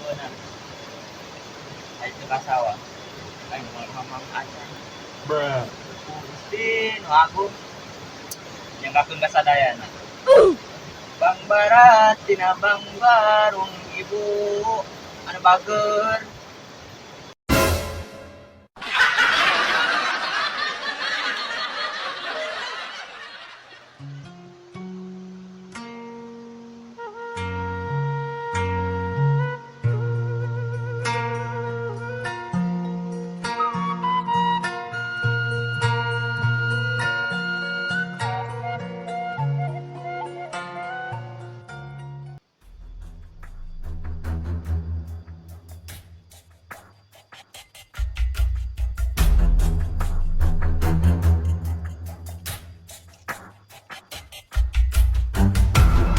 Beunang. Aing teu ka sawah. Aing moal mamang acan. Bruh. Gusti nu agung. Nyanggakeun ka sadayana. Bang Barat tina Bang Barung ibu anu bager.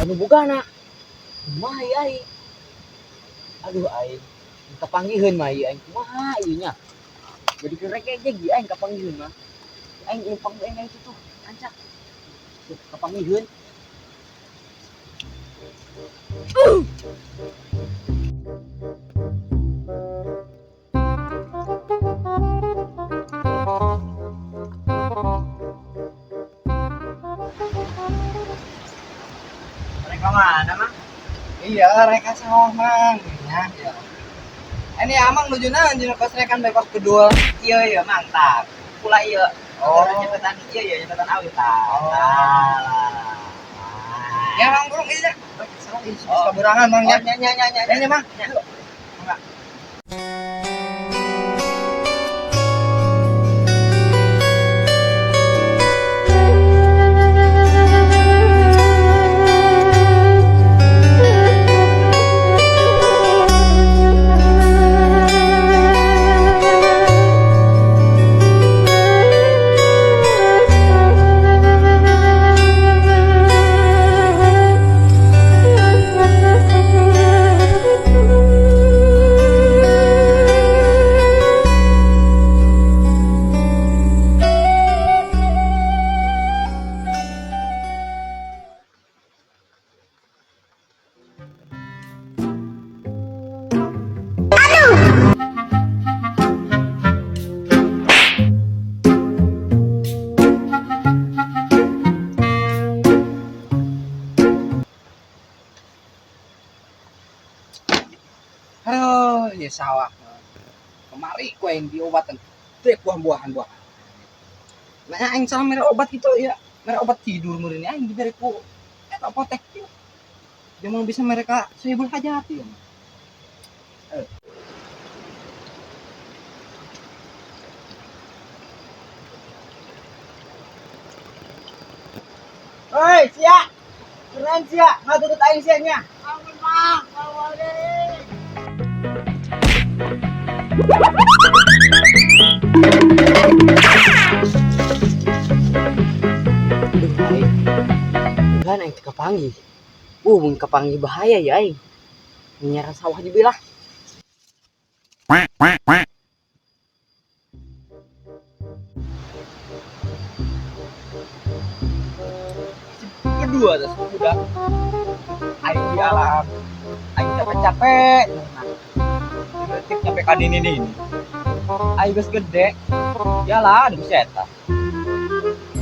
Anu bugana. Kumaha ieu aing? Aduh aing, kapanggiheun mah ieu aing kumaha ieu nya. Jadi kerek aja ieu aing kapanggiheun mah. Aing lempang aing itu tuh, ancak. Tuh, kapanggiheun. Mereka mana, Mang? Iya, reka sawah mang. Ya. Ini amang nuju naon jeung kos rekan bae kos kedua. Iya iya Mang, tah. Pula ieu. Oh. Nyepetan iya iya nyepetan awi tah. Oh. Tah. Ya mang burung iya. Salah ih, Oh. kaburangan mang Ya ya. nya nya nya nya. Ini mang. Enggak. Aduh, ya sawah. Kemari ku aing diobatan. Teh buah-buahan buah. Nah, aing salah mere obat gitu ya. Mere obat tidur meureun aing dibere ku eta apotek ieu. Dia mau bisa mereka sehibul hajat ya. Oi, sia. Keren sia, ngatutut aing sia nya. Aduh aing. Bukan aing teu kapanggih. Mun kapanggih bahaya ya aing. Nyiaran sawah dibelah. Kedua tas udah aing di alam. Aing capek-capek. Detik nyampe ka dini nih. Aing geus gede. Jalan ku si eta.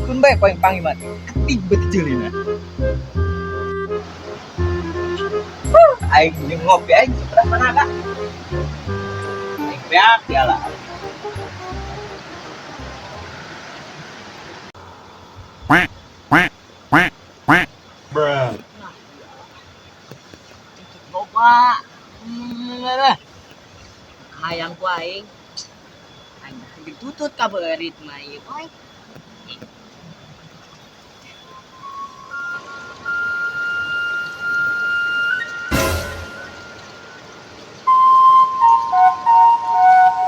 Keun bae ku aing panggil mah. Ketig beuti jeulina. Aing jeung ngopi aing sebelah tenaga. Aing beak di alam. Bruh. Loba. Hayang ku aing. Aing ditutut ka beurit mah ieu euy.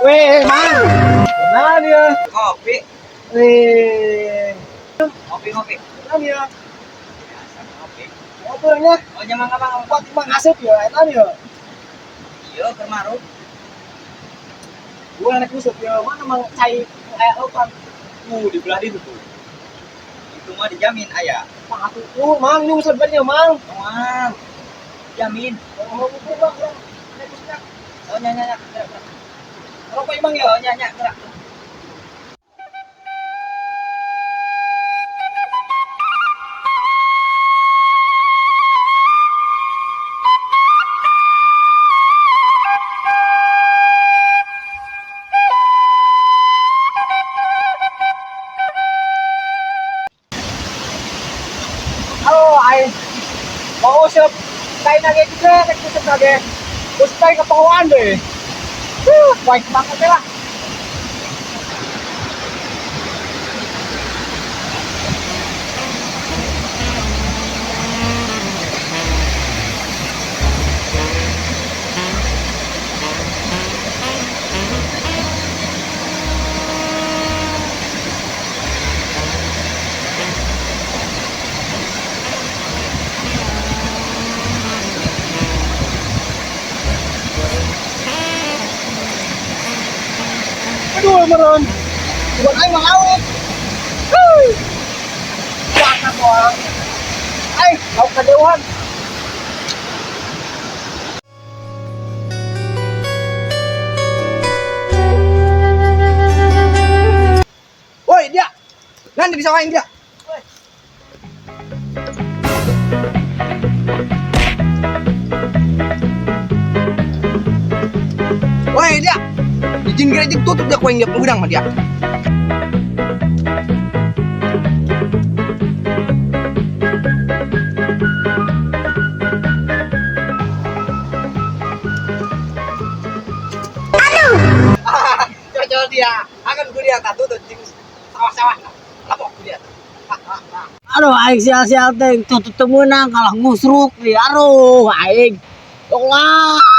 Weh, mang. Kenalan ya. Ngopi, Weh, ngopi ngopi. kenalan ya. Biasa ngopi. Ngobrolnya Oh, nya mangga mangga. kuat mang asep ya, eta ya. Iya, keur maruk. Gua anak usep ya, mana mang cai aya opan. Di belah ditu tuh. Itu mah dijamin aya. Mang atuh, mang nyung sebenarnya mang. Mang. Jamin. Oh, mang, mang. Anak usep. Oh, nya nya nya. Gerak, gerak. Rokok imang ya, nya nya gerak. Oh, ay. Mausap. Tayo na kayo dito, nag-usap na kayo. Gusto tayo kapakuan eh. Woo, white banget lah. Aduh, meron. Bukan aing mangawit. Woo! Baka mo ah. Ay, lauk kadeuhan. Woi, dia. Nanti bisa main dia. Woi, dia. Izin gereja tutup dia kuing dia penggudang sama dia. Aduh. Cocok dia. Akan gue dia tak tutup jing sawah-sawah. Lapok dia. Aduh, aing sial-sial teh tutup teu meunang kalah ngusruk nih. Aduh, aing. Ya Allah.